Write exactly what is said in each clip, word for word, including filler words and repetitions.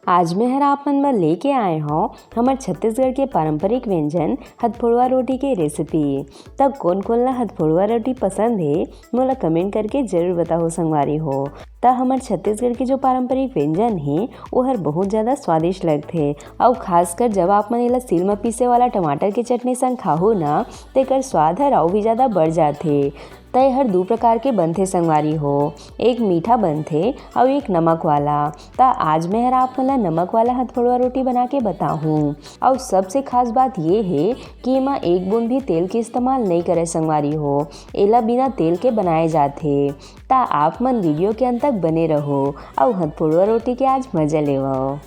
आज मैं हर आप मन बर लेके आए हौं हमर छत्तीसगढ़ के पारंपरिक व्यंजन हथफोड़वा रोटी के रेसिपी। त कोन कोन ला हथफोड़वा रोटी पसंद हे, मोला कमेंट करके जरूर बताओ संगवारी हो। त हमर छत्तीसगढ़ के जो पारंपरिक व्यंजन हे, वो हर बहुत ज्यादा स्वादिष्ट लगथे। अउ खासकर जब आप मन एला सिल म पीसे वाला टमाटर के चटनी संग खाहू ना, तेकर स्वाद हर अउ भी ज्यादा बढ़ जाथे। त एहर दू प्रकार के बनथे संगवारी हो, एक मीठा बनथे अउ एक नमक वाला। त आज मैं हर आप मन ला नमक वाला हथफोड़वा रोटी बना के बताहूँ। अउ सबसे खास बात ये हे कि एमा एक बूंद भी तेल के इस्तेमाल नइ करे संगवारी हो, एला बिना तेल के बनाए जाथे। त आप मन वीडियो के अंत तक बने रहो अउ हथफोड़वा रोटी के आज मजा लेवो।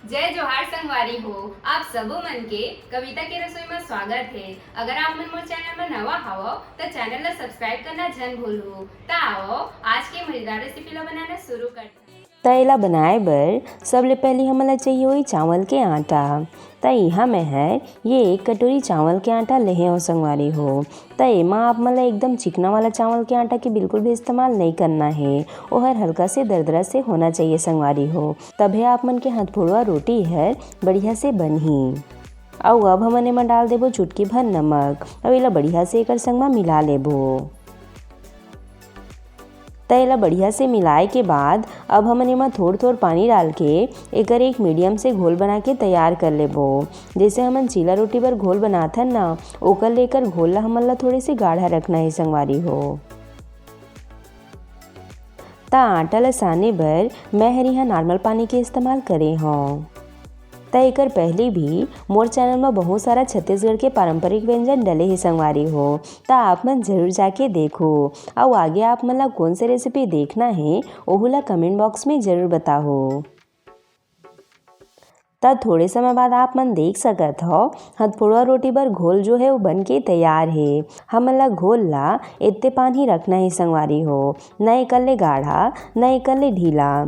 जय जोहार संगवारी हो, आप सबो मन के कविता के रसोई में स्वागत है। अगर आप मन मोर चैनल में नवा हवो, त चैनल ला सब्सक्राइब करना झन भूलहू। त आओ, आज के मजेदार रेसिपी ला बनाना शुरू करते हैं। त एला बनाए बर सबले पहली हमन ला चाहिए होही चावल के आटा। त इहाँ मैं हर ये एक कटोरी चावल के आटा लेहे हौं संगवारी हो। त एमा आप मन ला एकदम चिकना वाला चावल के आटा के बिल्कुल भी इस्तेमाल नइ करना हे, ओहर हल्का से दरदरा से होना चाहिए संगवारी हो, तभे आप मन के हथफोड़वा रोटी हर बढ़िया से बनही। अउ अब हमन एमा डाल देबो चुटकी भर नमक, अउ एला बढ़िया से एकर संग म मिला लेबो। त एला बढ़िया से मिलाए के बाद अब हमन एमा थोर-थोर पानी डाल के एकर एक मीडियम से घोल बना के तैयार कर लेबो। जैसे हमन चीला रोटी बर घोल बनाथन ना, ओकर ले एकर घोल ला हमन ला थोड़े से गाढ़ा रखना हे संगवारी हो। त आटा ल साने बर मैं हर इहाँ नॉर्मल पानी के इस्तेमाल करे हौं। त एकर पहले भी मोर चैनल म बहुत सारा छत्तीसगढ़ के पारंपरिक व्यंजन डले हे संगवारी हो, त आप मन जरूर जाके देखो। अउ आगे आप मन ला कोन से रेसिपी देखना हे, ओहू ला कमेंट बॉक्स में जरूर बताहो। त थोड़े समय बाद आप मन देख सकत हव, हथफोड़वा रोटी बर घोल जो हे, वो बन के तैयार हे। हमन ला घोल ला एते पान ही रखना हे संगवारी हो, न एकर ले गाढ़ा, न एकर ले ढीला।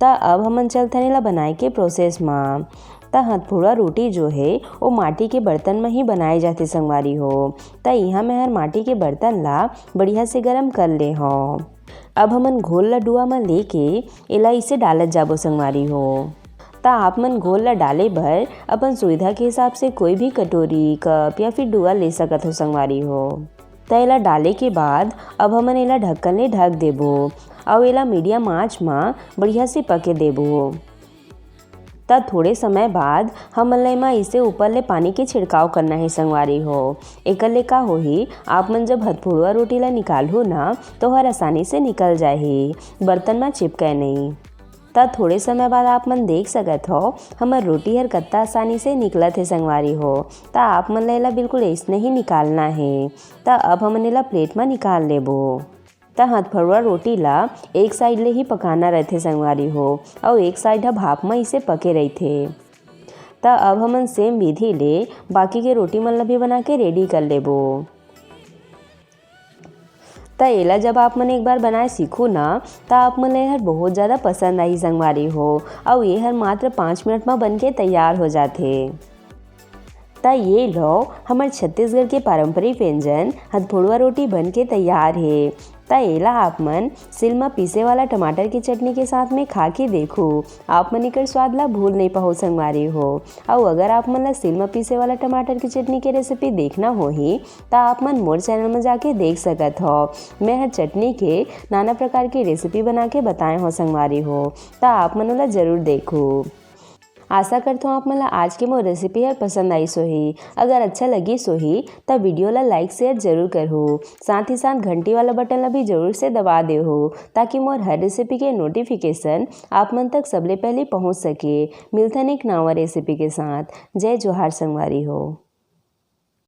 त अब हमन चलथन एला बनाए के प्रोसेस म। त हथफोड़वा रोटी जो हे, वो माटी के बर्तन म ही बनाए जाथे संगवारी हो। त इहाँ मैं हर माटी के बर्तन ला बढ़िया से गरम कर ले हौं। अब हमन घोल ला डुआ म लेके एला इसे डालत जाबो संगवारी हो। त आप मन घोल ला डाले बर अपन सुविधा के हिसाब से कोई भी कटोरी, कप या फिर डुआ ले सकत हो संगवारी हो। त एला डाले के बाद अब हमन एला ढक्कन ले ढक देबो अउ एला मीडियम आंच म बढ़िया से पके देबो। त थोड़े समय बाद हमन ला एमा इसे ऊपर ले पानी के छिड़काव करना हे संगवारी हो। एकर ले का होही, आप मन जब हथफोड़वा रोटी ला निकालहू ना, त ओहर आसानी से निकल जाही, बर्तन म चिपके नइ। त थोड़े समय बाद आप मन देख सकत हव, हमर रोटी हर कत्ता आसानी से निकलत हे संगवारी हो। त आप मन ला एला बिल्कुल अइसने ही निकालना हे। त अब हमन एला प्लेट म निकाल लेबो। त हथफोड़वा रोटी ला एक साइड ले ही पकाना रहिथे संगवारी हो, अउ एक साइड ह भाप म इसे पके रहिथे। त अब हमन सेम विधि ले बाकी के रोटी मन ला भी बना के रेडी कर लेबो। त एला जब आप मन एक बार बनाए सीखू ना, त आप मन ला एहर बहुत ज्यादा पसंद आही संगवारी हो, अउ एहर मात्र पाँच मिनट म बन के तैयार हो जाथे। त ये लो, हमर छत्तीसगढ़ के पारंपरिक व्यंजन हथफोड़वा रोटी बन के तैयार हे। त एला आप मन सिल म पीसे वाला टमाटर के चटनी के साथ में खा के देखो, आप मन एकर स्वाद ला भूल नइ पाहो संगवारी हो। अउ अगर आप मन ला सिल म पीसे वाला टमाटर के चटनी के रेसिपी देखना होही, त आप मन मोर चैनल म जाके देख सकत हव। मैं ह चटनी के नाना प्रकार के रेसिपी बना के बताए हव संगवारी हो, त आप मन ओला जरूर देखो। आशा करथों आप मन ला आज के मोर रेसिपी हर पसंद आइस होही। अगर अच्छा लगिस होही, त वीडियो ला लाइक शेयर जरूर करहू। साथ ही साथ घंटी वाला बटन ला भी जरूर से दबा देहू, ताकि मोर हर रेसिपी के नोटिफिकेशन आप मन तक सबले पहले पहुंच सके। मिलथन एक नवा रेसिपी के साथ। जय जोहार संगवारी हो।